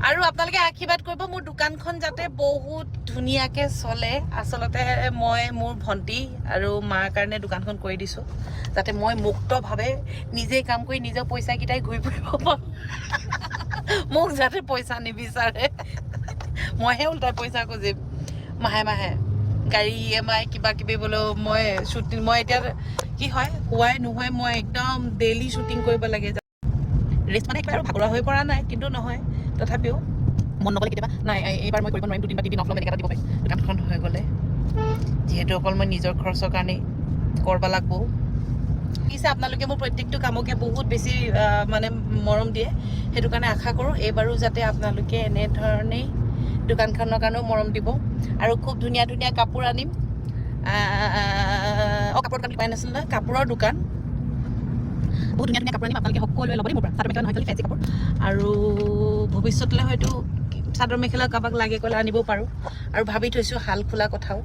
আৰু আপোনালোকে আশীৰ্বাদ কৰিব মোৰ দোকানখন যাতে বহুত ধুনীয়াকৈ চলে। আচলতে মই মোৰ ভণ্টি আৰু মাৰ কাৰণে দোকানখন কৰি দিছোঁ, যাতে মই মুক্তভাৱে নিজে কাম কৰি নিজৰ পইচাকেইটাই ঘূৰি ফুৰিব পাৰোঁ। মোক যাতে পইচা নিবিচাৰে, মইহে ওল্টাই পইচা খুজিম মাহে মাহে, গাড়ী ইএমআই কিবা কিবি বোলো। মই শ্বুটিং, মই এতিয়া কি হয়, হোৱাই নোহোৱাই মই একদম ডেইলি শ্বুটিং কৰিব লাগে। ৰেষ্ট মানে একেবাৰে আৰু ভাগৰুৱা হৈ পৰা নাই কিন্তু, নহয়, তথাপিও মন নগ'লে কেতিয়াবা নাই, এইবাৰ মই কৰিব নোৱাৰিম, 2 দিন বা 3 দিন অফ ল'ম, এনেকুৱা এটা দিব পাৰিম দোকানখন হৈ গ'লে। যিহেতু অকল মই নিজৰ খৰচৰ কাৰণেই কৰিব লাগব। পিছে আপোনালোকে মোৰ প্ৰত্যেকটো কামকে বহুত বেছি মানে মৰম দিয়ে, সেইটো কাৰণে আশা কৰোঁ এইবাৰো যাতে আপোনালোকে এনেধৰণেই দোকানখনৰ কাৰণেও মৰম দিব। আৰু খুব ধুনীয়া ধুনীয়া কাপোৰ আনিম। অঁ, কাপোৰৰ দোকান কোৱাই নাছিলোঁ নহয়। কাপোৰৰ দোকান, বহুত ধুনীয়া ধুনীয়া কাপোৰ আনিম। আপোনালোকে সকলোৱে ল'ব দেই মোৰ পৰা। চাদৰ মেখেলা নহয়, খালি ফেঞ্চি কাপোৰ। আৰু ভৱিষ্যতলৈ হয়তো চাদৰ মেখেলা কাৰোবাক লাগে ক'লে আনিব পাৰোঁ। আৰু ভাবি থৈছোঁ শাল খোলা কথাও।